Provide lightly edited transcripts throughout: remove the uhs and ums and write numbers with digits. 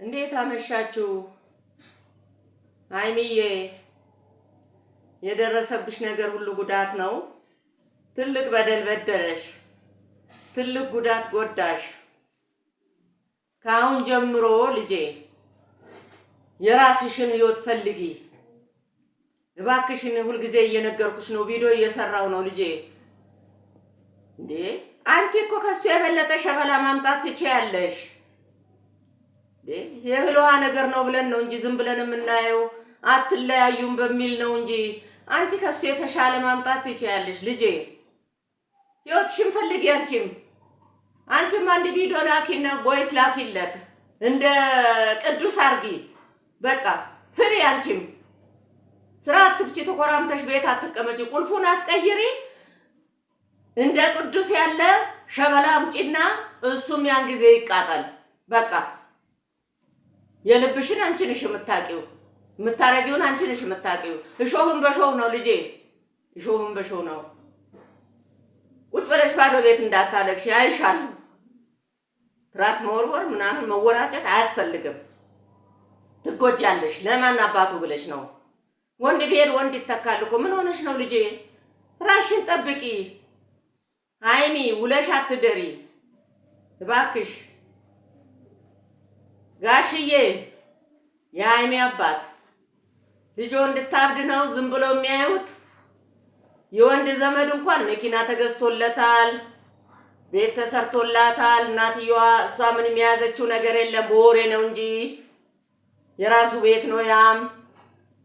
እንዴት አመሻችሁ? ሀይሚዬ የደረሰብሽ ነገር ሁሉ ጉዳት ነው። ትልቅ በደል በደለሽ፣ ትልቅ ጉዳት ጎዳሽ። ከአሁን ጀምሮ ልጄ የራስሽን ህይወት ፈልጊ እባክሽን። ሁልጊዜ እየነገርኩሽ ነው፣ ቪዲዮ እየሰራው ነው ልጄ። እንዴ አንቺ እኮ ከሱ የበለጠ ሸበላ ማምጣት ትችያለሽ። የእህል ውሃ ነገር ነው ብለን ነው እንጂ ዝም ብለን የምናየው አትለያዩም በሚል ነው እንጂ አንቺ ከሱ የተሻለ ማምጣት ትችያለሽ ልጄ። ህይወትሽን ፈልጊ። አንቺም አንድ ቪዲዮ ላኪና voice ላኪለት እንደ ቅዱስ አርጊ። በቃ ስሪ። አንቺም ስራ አትፍቺ፣ ተኮራምተሽ ቤት አትቀመጪ። ቁልፉን አስቀይሪ። እንደ ቅዱስ ያለ ሸበላ አምጪና እሱም ያን ጊዜ ይቃጠል። በቃ የልብሽን አንቺ ነሽ የምታውቂው፣ የምታረጊውን አንቺ ነሽ የምታውቂው። እሾሁን በሾህ ነው ልጄ፣ እሾሁን በሾህ ነው። ቁጭ ብለሽ ባዶ ቤት እንዳታለቅሽ አይሻሉ። ትራስ መወርወር ምናምን መወራጨት አያስፈልግም። ትጎጃለሽ። ለማን አባቱ ብለሽ ነው? ወንድ ቢሄድ ወንድ ይተካል እኮ። ምን ሆነሽ ነው ልጄ? ራስሽን ጠብቂ ሀይሚ፣ ውለሽ አትደሪ እባክሽ። ጋሽዬ የሀይሚ አባት ልጆ እንድታብድ ነው ዝም ብሎ የሚያዩት። የወንድ ዘመድ እንኳን መኪና ተገዝቶለታል፣ ቤት ተሰርቶላታል። እናትየዋ እሷ ምንም የያዘችው ነገር የለም፣ በወሬ ነው እንጂ የራሱ ቤት ነው። ያም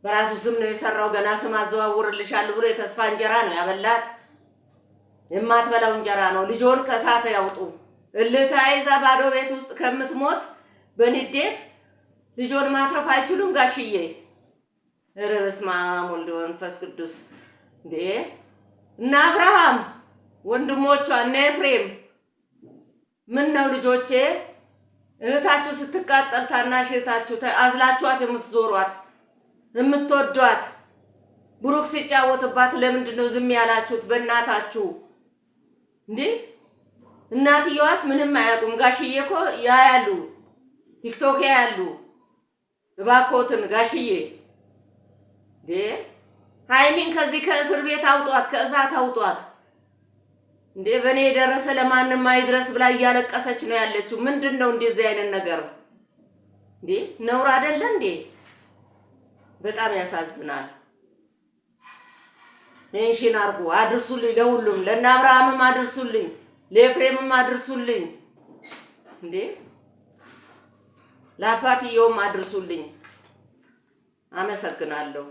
በራሱ ስም ነው የሰራው። ገና ስም አዘዋውርልሻለሁ ብሎ የተስፋ እንጀራ ነው ያበላት። የማትበላው እንጀራ ነው። ልጆን ከእሳት ያውጡ። እልህ ተያይዛ ባዶ ቤት ውስጥ ከምትሞት በንዴት ልጆን ማትረፍ አይችሉም ጋሽዬ? ኧረ በስመ አብ ወልድ ወመንፈስ ቅዱስ። እንዴ እነ አብርሃም ወንድሞቿ እነ ኤፍሬም ምን ነው ልጆቼ፣ እህታችሁ ስትቃጠል ታናሽ እህታችሁ አዝላችኋት የምትዞሯት የምትወዷት ብሩክ ሲጫወትባት ለምንድን ነው ዝም ያላችሁት? በእናታችሁ እንዴ! እናትየዋስ ምንም አያውቁም። ጋሽዬ እኮ ያያሉ፣ ቲክቶክ ያያሉ። እባክዎትን ጋሽዬ እንዴ ሀይሚን ከዚህ ከእስር ቤት አውጧት፣ ከእሳት አውጧት። እንዴ በእኔ የደረሰ ለማንም አይድረስ ብላ እያለቀሰች ነው ያለችው። ምንድን ነው እንደዚህ አይነት ነገር እንዴ? ነውር አይደለ እንዴ? በጣም ያሳዝናል። mention አርጉ፣ አድርሱልኝ፣ ለሁሉም ለእነ አብርሃምም አድርሱልኝ፣ ለኤፍሬምም አድርሱልኝ፣ እንዴ ለአባትየውም አድርሱልኝ። አመሰግናለሁ።